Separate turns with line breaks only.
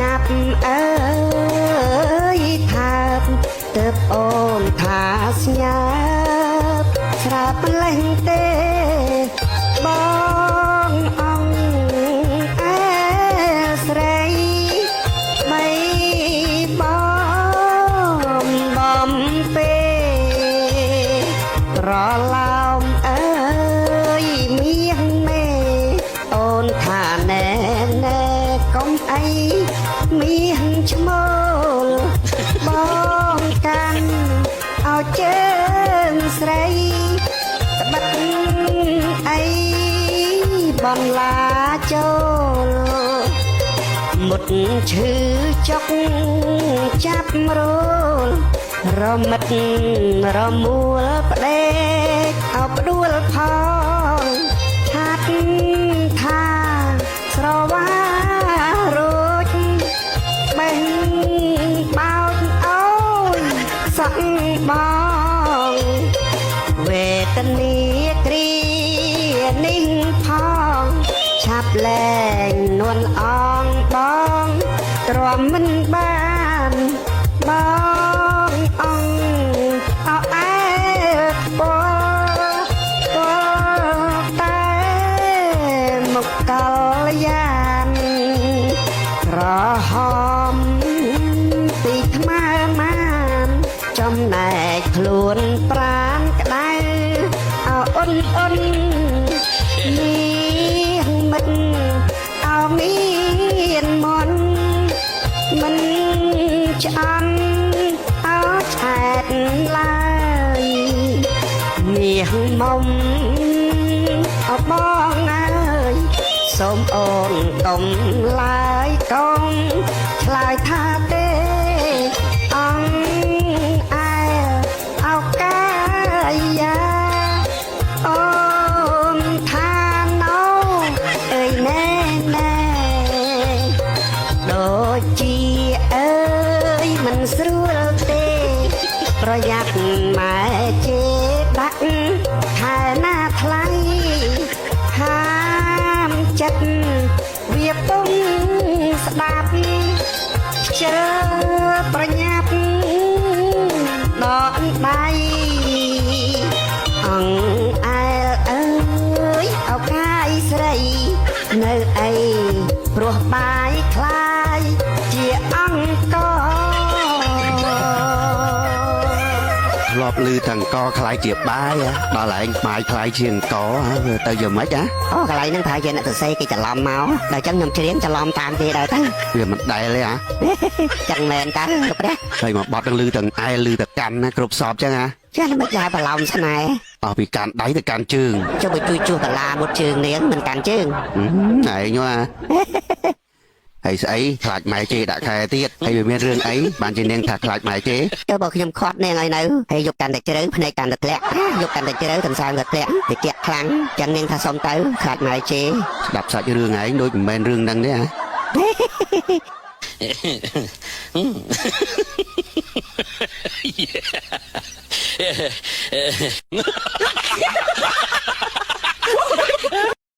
ញាប់អើយថើបទើបអូនថាស្ញាបស្រាប់ម្លេះទេបងអង្គអែស្រីបីបងបំពេ ប្រឡោមអើយមៀងមេអូនថាណែណែកុំអីមៀងឈ្មោលបងកាន់ឲ្យជើងស្រីត្បិតអីបន្លាចូល មុតឈឺចុកចាប់រោលរមិតរមួលប្តេកអោផ្ដួលផងឆាត់ថាស្រវារួចបេះបោចអោយសក់បងវេទនាគ្រានេះផងឆាប់លែងនួនអងបងទ្រាំមិនបានបងអងអោអែពលពលតែមកកល្យានក្រហមពីខ្មៅមានចំណែកខ្លួនប្រានក្តៅអោអ៊ុនអ៊ុនមៀងមិតអោមានមន់មិនឆ្អន់អោឆែតឡើយមាសមុំអោបងអើយសូមអូនកុំឡើយកុំឆ្លើយថាទេអង្គអែលអោកាយាអូនថាណោអើយណែណែ ដូចជាអើយមិនស្រួលទេ ប្រយ័ត្នម៉ែជេរដាក់ខែណាថ្លៃហាមចិត្តវាពុំស្ដាប់ខ្ជិលប្រញាប់ដកដៃអង្គអែលអើយឱកាយស្រីនៅអីព្រោះបាយខ្លាយជាអង្គ
ធ្លាប់ឮតែអង្គខ្លាយជាបាយហ៎ដល់ឯងបាយខ្លាយជាអង្គហ៎វាទៅយ៉ាងម៉េចហ៎
អូកន្លែងហ្នឹងប្រហែលជាអ្នកសរសេរគេច្រឡំមកដល់ចឹងខ្ញុំច្រៀងច្រឡំតាមគេដែរទៅ
វាមិនដែលទេហ៎
ចឹងមែនតើលោកព្រះ
ហើយមកបត់នឹងឮទាំងអែលឮទាំងកាន់ណាគ្រប់សពចឹងហ៎
ចេះមិនយ៉ាបន្លំស្នេហ៍
អស់ពីកាន់ដៃទៅកាន់ជើង
ចុះបើជួយជួសកាឡាមុតជើងនាងមិនកាន់ជើង
ហឹមឯងហ៎ហើយស្អីខ្លាចម៉ែជេរដាក់ខែទៀតហើយវាមានរឿងអីបានជានាងថាខ្លាចម៉ែជេរ
ចុះបើខ្ញុំខាត់នាងឲ្យនៅហើយយកកាន់តែជ្រៅភ្នែកកាន់តែធ្លាក់យកកាន់តែជ្រៅកន្សើមក៏ធ្លាក់តិចខ្លាំងចឹងនាងថាសុំទៅខ្លាចម៉ែជេរ
ស្ដាប់សាច់រឿងឯងដូចមិនមែនរឿងហ្នឹងទេហ៎
Yeah.